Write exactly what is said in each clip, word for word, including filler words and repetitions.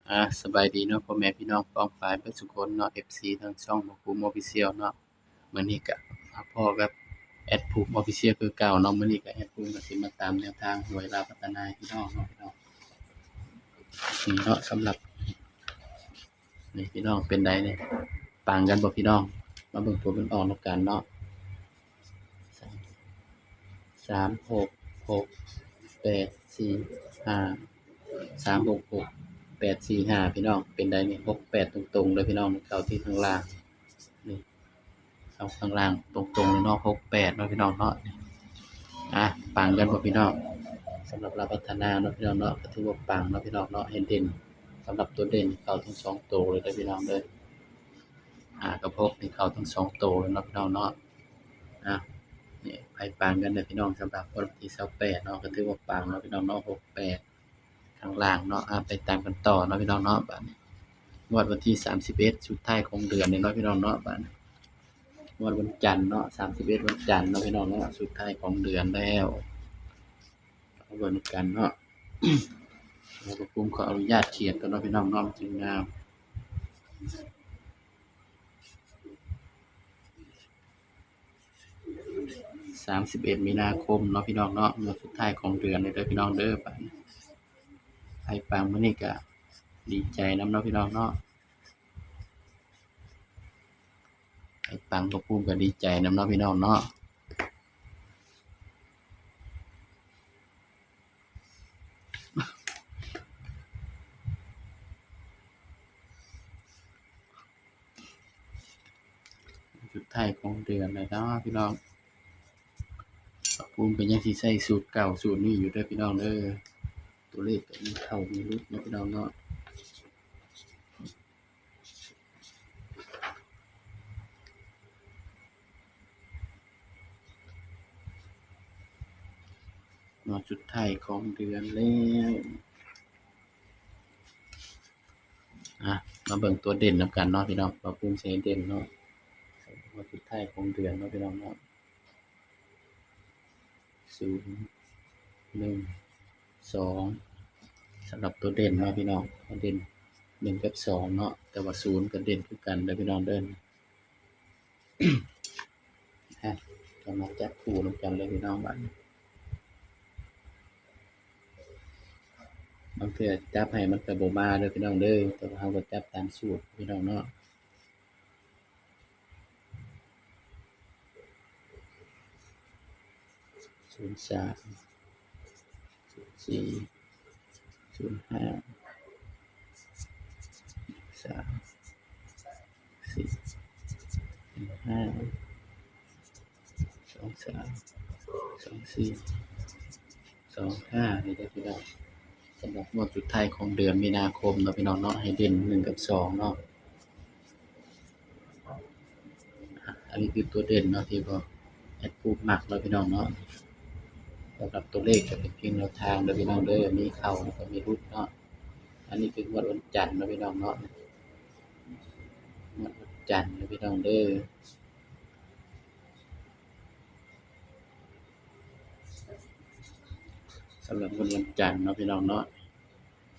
อ่า สบายดีเนาะ พ่อแม่พี่น้องป้องปายเบิดสุคนเนาะ เอฟซี ทางช่องบ่าวภูมิ Official เนาะ มื้อนี้ก็มาพ้อกับแอดภูมิ Official คือเก่าเนาะ มื้อนี้ก็แอดภูมิก็สิมาตามแนวทางหวยลาวพัฒนาให้พี่น้องเนาะ พี่น้อง นี่เนาะ สำหรับ นี่พี่น้องเป็นใดนี่ ปังกันบ่พี่น้อง มาเบิ่งผลมันออกนำกันเนาะ สามหกหกแปดสี่ห้า สามหกหกแปดสี่ห้า พี่น้อง เป็นใดนี่ หกแปด ตรงๆเลยพี่น้อง เข้าที่ข้างล่าง นี่ เข้าข้างล่างตรงๆเลยเนาะ หกแปด เนาะพี่น้องเนาะ อ่ะ ปังกันบ่พี่น้อง สำหรับลาวพัฒนาเนาะพี่น้องเนาะ ก็ถือว่าปังเนาะพี่น้องเนาะ ให้เด่น สำหรับตัวเด่นเข้าทั้งสองตัวเลยเด้อพี่น้องเด้อ ห้ากับหกนี่เข้าทั้งสองตัวเลยเนาะพี่น้องเนาะ อ่ะ นี่ ให้ปังกันเด้อพี่น้อง สำหรับงวดวันที่ซาวแปดเนาะ ก็ถือว่าปังเนาะพี่น้องเนาะ หกแปด ข้างล่างเนาะ อ่ะ ไปตามกันต่อเนาะพี่น้องเนาะ บัดนี้ งวดวันที่สามสิบเอ็ด สุดท้ายของเดือนนี่เนาะพี่น้องเนาะ บัดนี้ งวดวันจันทร์เนาะ สามสิบเอ็ด วันจันทร์เนาะพี่น้องเนาะ สุดท้ายของเดือนแล้ว เอาเบิ่งกันเนาะ แล้วก็ผมขออนุญาตเขียนก่อนเนาะพี่น้องเนาะ มันจึงงาม สามสิบเอ็ด มีนาคมเนาะพี่น้องเนาะ งวดสุดท้ายของเดือนเลยเด้อพี่น้องเด้อ บัดนี้ ให้ปังมื้อนี้ก็ดีใจนำเนาะพี่น้องเนาะ ให้ปังบ่าวภูมิก็ดีใจนำเนาะพี่น้องเนาะ สุดท้ายของเดือนแล้วเนาะพี่น้อง บ่าวภูมิก็ยังสิใช้สูตรเก่าสูตรนี้อยู่เด้อพี่น้องเด้อ ตัวเลขก็มีเข้ามีหลุดเนาะพี่น้องเนาะ งวดสุดท้ายของเดือนแล้ว อ่ะ มาเบิ่งตัวเด่นนำกันเนาะพี่น้อง บ่าวภูมิใช้เด่นเนาะ งวดสุดท้ายของเดือนเนาะพี่น้องเนาะ ศูนย์ หนึ่ง สอง สำหรับตัวเด่นเนาะพี่น้อง เด่น หนึ่ง กับ สอง เนาะ แต่ว่า ศูนย์ ก็เด่นคือกันเด้อพี่น้องเด้อ อ่ะ ก็มาจับคู่นำกันเลยพี่น้อง บัดนี้ บางเทื่อจับให้มันก็บ่มาเด้อพี่น้องเด้อ แต่ว่าเราก็จับตามสูตรพี่น้องเนาะ ศูนย์สาม ศูนย์สี่ ศูนย์ห้า สาม สี่ ห้า สองสาม สองสี่ สองห้า นี่เด้อพี่น้อง สำหรับงวดสุดท้ายของเดือนมีนาคมเนาะพี่น้องเนาะ ให้เด่น หนึ่ง กับ สอง เนาะ อันนี้คือตัวเด่นเนาะ ที่ว่าแอดภูมิมักเนาะพี่น้องเนาะ สำหรับตัวเลขก็เป็นเพียงแนวทางเด้อพี่น้องเด้อ มีเข้าแล้วก็มีหลุดเนาะ อันนี้คืองวดวันจันทร์เนาะพี่น้องเนาะ งวดวันจันทร์เนาะพี่น้องเด้อ สำหรับงวดวันจันทร์เนาะพี่น้องเนาะ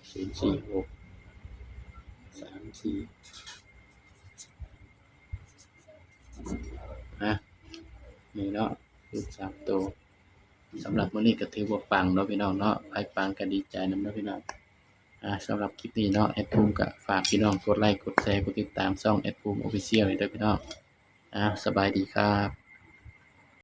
ศูนย์สี่หก สามสี่ นะ นี่เนาะ ชุดสามตัว สำหรับมื้อนี้ก็ถือว่าปังเนาะพี่น้องเนาะ ไผปังก็ดีใจนำเนาะพี่น้อง อ่า สำหรับคลิปนี้เนาะ แอดภูมิก็ฝากพี่น้องกดไลค์ กดแชร์ กดติดตามช่องแอดภูมิ Official นี่เด้อพี่น้อง อ่า สบายดีครับ